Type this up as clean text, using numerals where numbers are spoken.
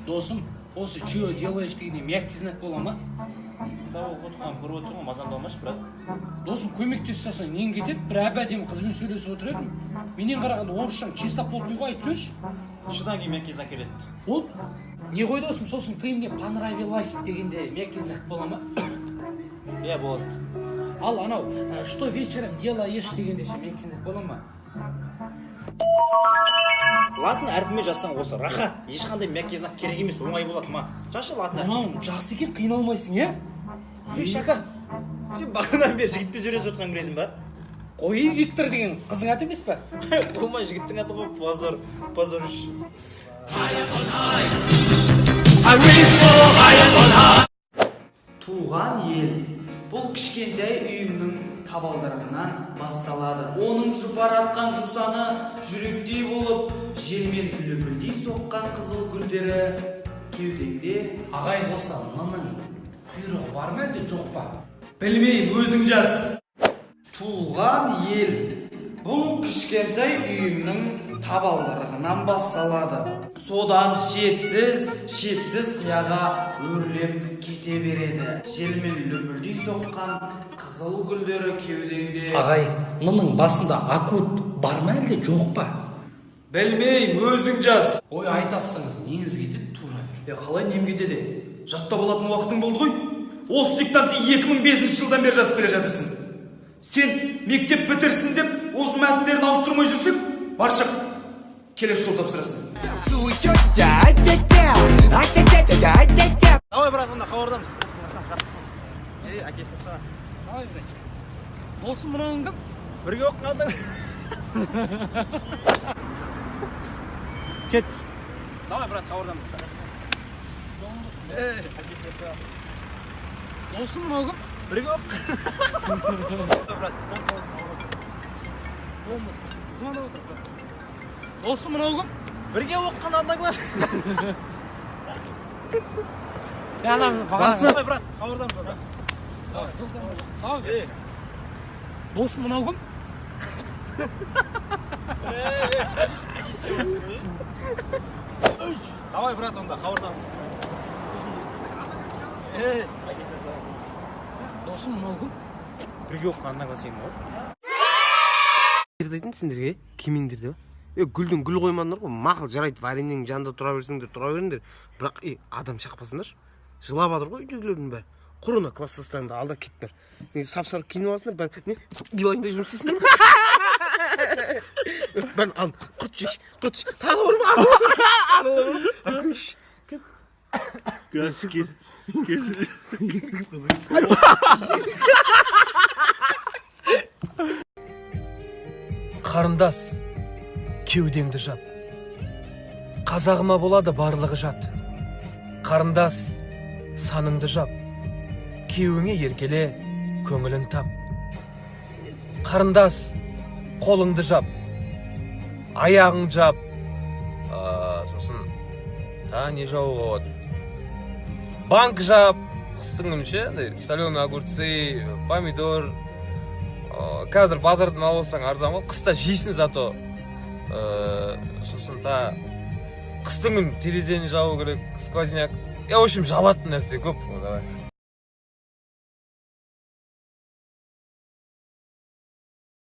Досым, осы чё делаешь дегенде мягкий знак бола ма? Кітап оқып отырған көріп отырсың ғой, мазамды алмашы, брат. Досым, көмектесе салсаң нең кетеді? Бір әп-әдемі қызбен сөйлесіп отыр едім. Менен қарағанда орысшаң чистоплотный ғой, айтып жіберші. Шыдан кейін мягкий знак келеді. Ол не ғой, досым, сосын ты мне понравилась дегенде мягкий знак бола ма? Иә, болады. Ал анау что вечером делаешь дегенде ше мягкий знак бола ма? Латын әрпімен жазсаң осы рахат, ешқандай мягкий знак керек емес, оңай болады ма? Жазшы латын әрпін. Мынауың жақсы екен, қиналмайсың, иә? Ей, Шака, сен бағанадан бері жігітпен сөйлесіп отқан білесің ба? Қой, Виктор деген қыздың аты емес па? Болмай, жігіттің аты ғой, позор, позор үш. Туған ел бұл кішкентай үйіңнің табалдырығынан басталады. Оның жұпар атқан жусаны жүректей болып, желмен лүпілдей соққан қызыл гүлдері кеудеңде. Ағай, осы нының құйрығы бар ма әлде жоқ па? Білмеймін, өзің жаз. Туған ел бұл кішкентай үйіңнің табалдырығынан басталады. Содан шетсіз, шексіз қияға өрлеп кете береді. Желмен лүпілдей соққан қызыл гүлдері кеудеңде. Ағай, нының басында акут бар ма әлде жоқ па? Білмеймін, өзің жаз. Ой, айтасыңыз, неңіз кетеді тура бір. Е, қалай нем кетеді? Жаттап алатын уақытың болды ғой. Осы диктантты 2005 жылдан бері жазып келе жатырсың. Сен мектеп бітірсін деп осы мәтіндерін ауыстырмай жүрсең, бар шық. Келесі жолы тапсырасың. Давай, брат, онда хабардамыз. Ей, әкесі саған. Давай, братчик. Досым, мынауың кім? Бірге оқыған адам. Кет. Давай, брат, хабардамыз. Ей, әкесі саған. Досым, мынау кім? Бірге оқыған. Брат, Звондап отыр, брат. Досым, мынау кім? Бірге оқыған одноклассник. Басына. Давай, брат, хабардамыз. Давай. Ей. Досым, мынау кім? Давай, брат, онда хабардамыз. Ей, әкесі саған. Досым, мынау кім? Бірге оқыған однокласснигім ғой. Дейтін сендерге кимеңдер деп. Е, гүлдің гүл қоймадыңдар ғой, мақұл, жарайды, вареньенің жанында тұра берсеңдер, тұра беріңдер. Бірақ, е, адам шақпасыңдаршы. Жылап жатыр ғой үйдегілердің бәрі. Құр ана класстастарыңды алда кетіңдер. Не, сап-сары киініп аласыңдар, бәрі, не, Билайнда жұмыс істейсіңдер ме? Бәрін ал, құрт жейші, құрт жейші. Тағы бар ма? Аралар бар ма? Қарындас, кеудеңді жап. Қазағыма болады барлығы жат. Қарындас, саныңды жап. Кеуіңе еркеле, көңілін тап. Қарындас, қолыңды жап. Аяғың жап. Сосын, та не жабуға болады? Банк жап. Қыстың күні ше, андай соленый огурцы, помидор. Қазір базардан алып алсаң арзан ғой, қыста жейсің зато. Сосын та қыстың күні терезені жабу керек, сквозняк. Я, в общем, жабатын нәрсе көп. Давай.